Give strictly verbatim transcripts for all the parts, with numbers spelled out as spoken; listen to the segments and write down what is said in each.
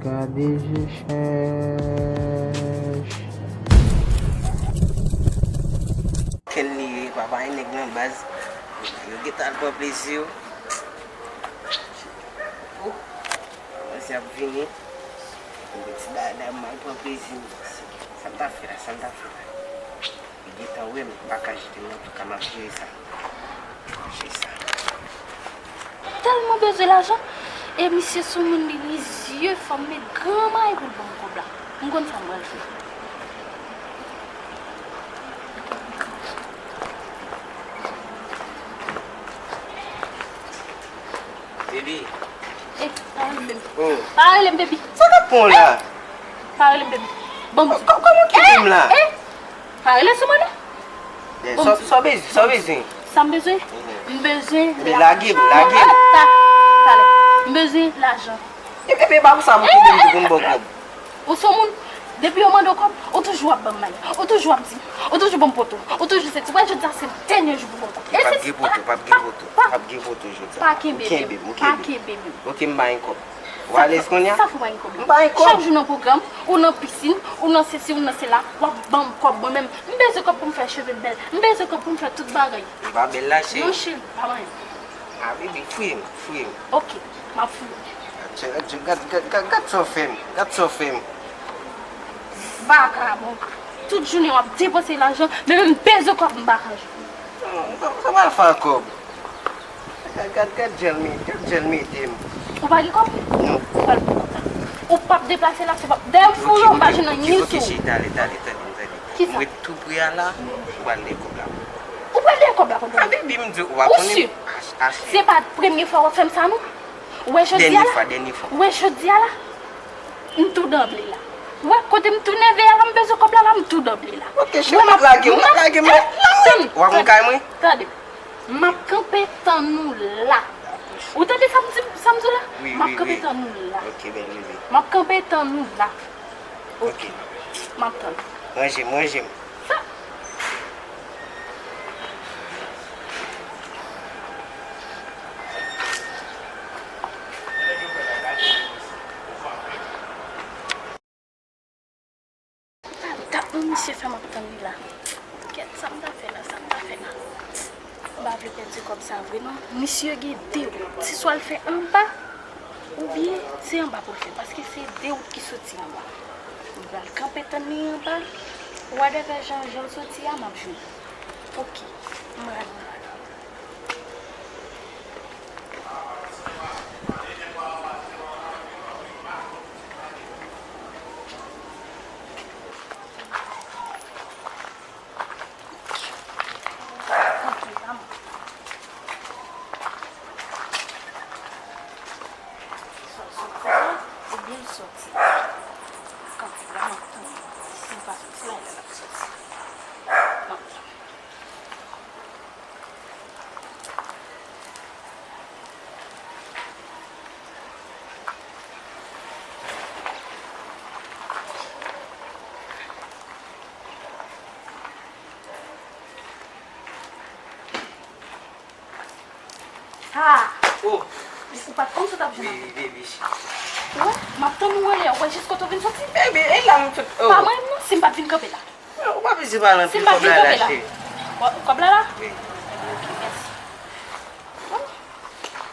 Gade je chèch. Kenn li ye, papa e nèg nan baz. Yo gentan al pran plezi yo. Oh, kòmanse ap vini. Yon ti dada m al pran plezi m. Sa m ta fè la, sa m ta fè la. Li gentan wè m, m pa ka jete l non, antouka m ap jere sa. M ap jere sa. Tèlman bezwen lajan, e misye sou moun li, li zye fò m met gran may pou l ban m kòb la. M konn sa m pral fè. Baby. Eh, pa rele m baby. Oh. Pa rele m baby. Sa k ap pran w la? Eh, pa rele m baby. Bon, kò-, kòman w kite m la? Eh, eh. Pa rele sou mwen non. Eh, bon, sa, sa w bezwen, sa w bezwen? Sa m bezwen? Mhm. M bezwen. Lage m, lage m. Talè, talè. M bezwen lajan. Epi, epi, e pa pou sa m kenbe m tou pou m ba w kòb. Ou se yon moun, depi yo mande w kòb, ou toujou ap ban m may. Ou toujou ap di m, ou toujou ban m poto. Ou toujou se ti. Wè, jodi a se dènye jou pou ban m kòb. E p ap gen poto, p ap gen poto, p ap gen poto jodi a. Pa kenbe m, pa kenbe m. Ok, m ba yon kòb. Ou alèz kounye a? Sa fè w pa gen kòb? M pa gen kòb. Chak jou nan pwogram, ou nan pisin, ou nan sesi, ou nan sela, w ap ban m kòb mwen menm. M bezwen kòb pou m fè cheve m bèl. M bezwen kòb pou m fè tout bagay. Li pa bèl la, cheri. Non, cheri, pa manyen. Ah, baby, fouye m, fouye m. Ok, m ap fouye w. Gad, gad, gad, gad, gad sa w fè m, gad sa w fè m. Vakabon. Tout jounen w ap depanse lajan, men menm bezwen kòb m pa ka jwenn. Non, sa m al fè ak kòb? Gad, gad, gad jan l mete, gad jan l mete m. Ou pa gen kòb? Non. Ou p ap deplase la, se pa dèyè m foure w, m pa jwenn anyen sou ou. Ok, ok, ok, ok, cheri, tande, tande, tande, tande. Kisa? M ret tou pre a la, ou pral dèyè kòb la pou mwen. Ou pral dèyè kòb la pou mwen? Ah, baby, m di w, ou pa konnen m ach-, achte. Ou si? Se pa premye fwa w ap fè m sa, non. Ou wè jodi a la? Dènye fwa, dènye fwa. Ou wè jodi a la? M tou danble la. Ou wè kote m tou nève a la, m bezwen kòb la la, m tou danble la. Ok, cheri, ou mèt lage m, ou mèt lage m. Eh, tann, w ap tann. Ou ap mwen kay mwen? Tande. M ap kanpe tann ou la. Ou tande sa m di, sa m di w la? Wi, wi, wi. M ap kanpe tann ou la. Ok, bèl bebe. M ap kanpe tann ou la. Ok. Ok. M ap tann. Ranje m, ranje m. Sa. Dat non misye fè m ap tann li la. Kèt, sa m ta fè la, sa m ta fè la. M pa vle pèdi kòb sa vre non. Misye gen de wout. Se swa l fè anba, oubyen se anba pou l fè. Paske se de wout ki soti anba. M pral kanpe tann li anba. Whatever jan, jan l soti a, m ap jwenn li. Ok. M rale, m rale. Swa l soti la, ebyen l soti. Kanpe la, m ap tann. Si l pa soti la, lè l ap soti. M ap tann. Ah! Oh! Ou pa t konn sa w t ap jwenn avè m. Wi, wi, baby. Ou wè, m ap tann ou anlè a, ou wè jis kote w vin soti. Baby, e la m sot. Oh. Pa mwen non, si m pa t vin kanpe la. Ou pa bezwen pale anpil, kòb la la, cheri. Kòb la la? Wi. Ok, mèsi.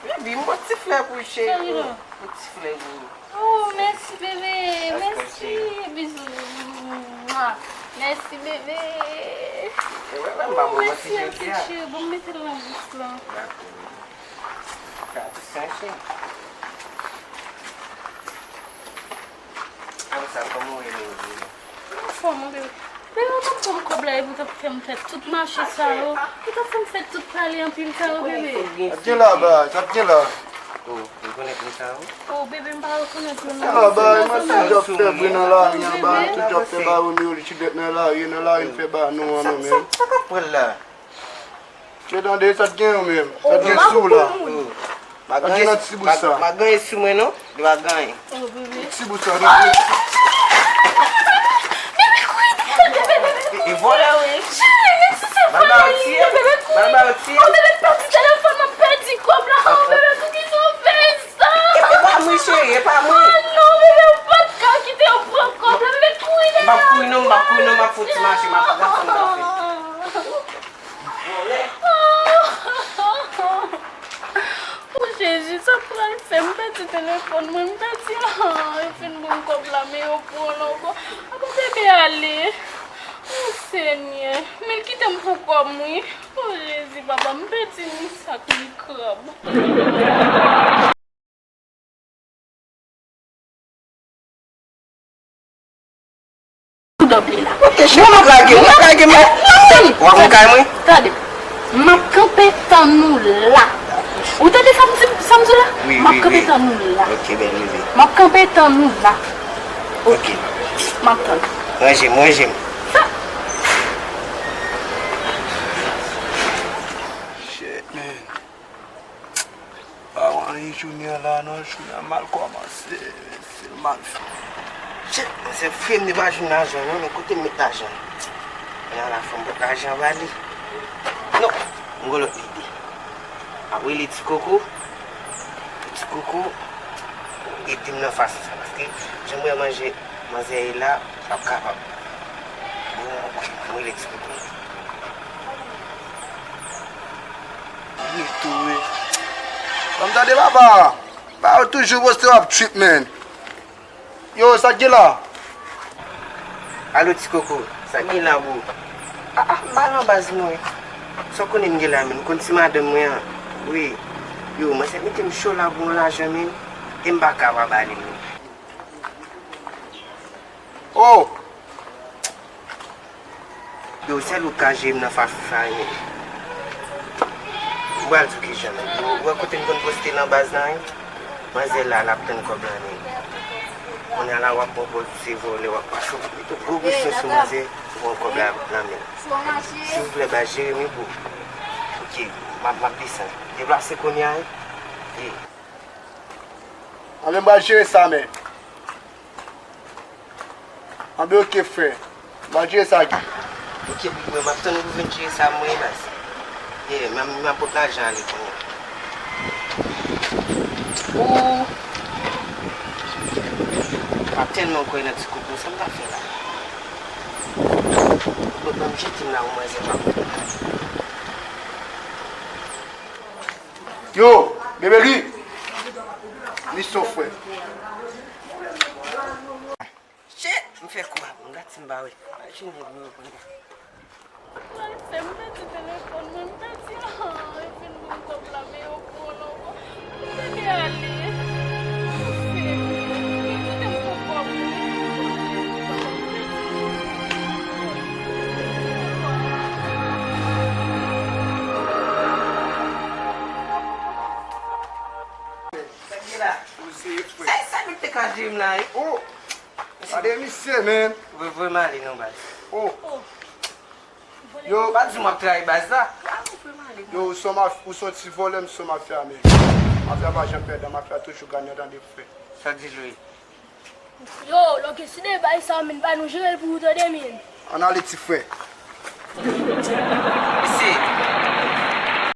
Baby, m pot ti flè pou ou, cheri. Yon ti flè pou ou. Oh, mèsi, bebe. Mèsi. Bizou. Mwa. Mèsi, bebe. Oh, mèsi anpil, cheri. Bon, m mete l nan bouch lan. Sa tou se yon chen. Apre sa, kòman w ye menm, bebe? Anfòm, wi, bebe. Bebe, ou t ap ban m kòb la epi ou t ap fè m fè tout mache sa yo. Ou t ap fè m fè tout pale anpil sa yo, bebe. Sa t gen la, bay? Sa t gen la? Oh, ou rekonèt moun sa yo? Oh, bebe, m pa rekonèt moun nan. Sa bay, mwen tout djòb fè vre nan lari an, bay, tout djòb fè ba Romeo, li chidèt nan lari, nan lari m fè ba nou an, nou menm. Sa k ap pran l la? Mesye, tande, sa t gen yo menm? Sa t gen sou la? Sa t gen nan ti bous sa? Pa gen anyen sou mwen non, li pa gen anyen. Ti bous sa, non? Bebe, kouri, tande, bebe, bebe. E vòlè wi. Cheri, men si se vòlè li ye, bebe, kouri. Oh, bebe, m pèdi telefòn mwen, m pèdi kòb la. Oh, bebe, poukisa w fè sa? E pa mwen, cheri, e pa mwen. Oh non, bebe, ou Telefòn mwen m pèdi an, yo fin ban m kòb la, men yo pran l ankò. Apa bebe ale? O Senyè, men l kite m pou kò m wi. O Jezi, papa, m pèdi m sak li krab. Pou dòb li la. Ok, cheri, w ap lage m, w ap lage m. W ap vin kay mwen? Tande. M ap kanpe tann ou la. Ou tande sa m di, sa m di la? Wi, m ap kanpe tann ou la. Ok, bèl bebe. M ap kanpe tann ou la. Ok. M ap tann. Ranje m, ranje m. Shit, man. Pa wè anyen jounen an la non, jounen an mal kòmanse, mesye, mal fini. Shit, mesye, frè m te pa jwenn lajan non, men kote m met lajan? Kounye a la fò m pot lajan ba li. Non, m gen lòt lide. M ap rele Ti Koko, pou Ti Koko ede m nan fason sa, paske jan m wè manje manzè ye la, m p ap kapab. Bon, ok, m rele Ti Koko. Wi, tou wi. Ban m tande papa. Ba yo toujou poste w ap trip, man. Yo, sa k gen la? Alo, Ti Koko, sa k gen la, bro? Ah, ah, m pa nan baz mwen. Sa w konnen m gen la, man? Ou konn ti madanm mwen an? Wi. Yo, mwen se mete m cho la pou yon lajan, man. E m pa ka pa ba li, man. Oh! Yo, sèl ou k ka jere m nan fason sa, men. M pral di w kijan, men. Yo, ou wè kote m konn poste nan baz la, wi? Manzè la, l ap tann kòb la, men. Kounye a la, w ap pran pòz ou se vòlè, w ap pase, w ap mete gwo presyon sou manzè, ou pran kòb la nan men l. Silvouplè, baz, jere m, wi, bro. Ok, m ap, m ap desann. Deplase kounye a, wi. Anben, m pral jere sa, men. Anben, ok, frè. M a jere sa. Ok, big bro, m ap tann ou pou vin jere sa mwen, baz. Yeah, m ap, m ap pot lajan ale kounye a. Ooh. M ap tèlman kwè nan Ti Koko, sa m ta fè la? Bon, ban m jete m la, ou manzè pa konn. Yo, Bebe Ri. Misyon frè. Shit, m fè kou a, m gad si m pa wè. Imajine nèg yo konn. Ay, sè m pèdi telefòn mwen, m pèdi an, yo fin ban m kòb la, men yo pran l ankò. Bebe ale. Sè m, kite m pou kòb mwen. Sa k gen la? Sa, sa nou te ka jere m la, wi. Oh! Gade misye, man. Voye, voye m ale non, baz. Oh. Yo. Pa di m w ap trayi baz la. Yo, ou se yon maf-, ou se yon ti vòlè, m se yon mafya, man. Mafya pa janm pèdi, mafya toujou gannen, tande, frè. Sa di l, wi. Yo, lòke si de bay sa, men pa nou jere l pou ou tande, men. Ann ale, ti frè. Mesye,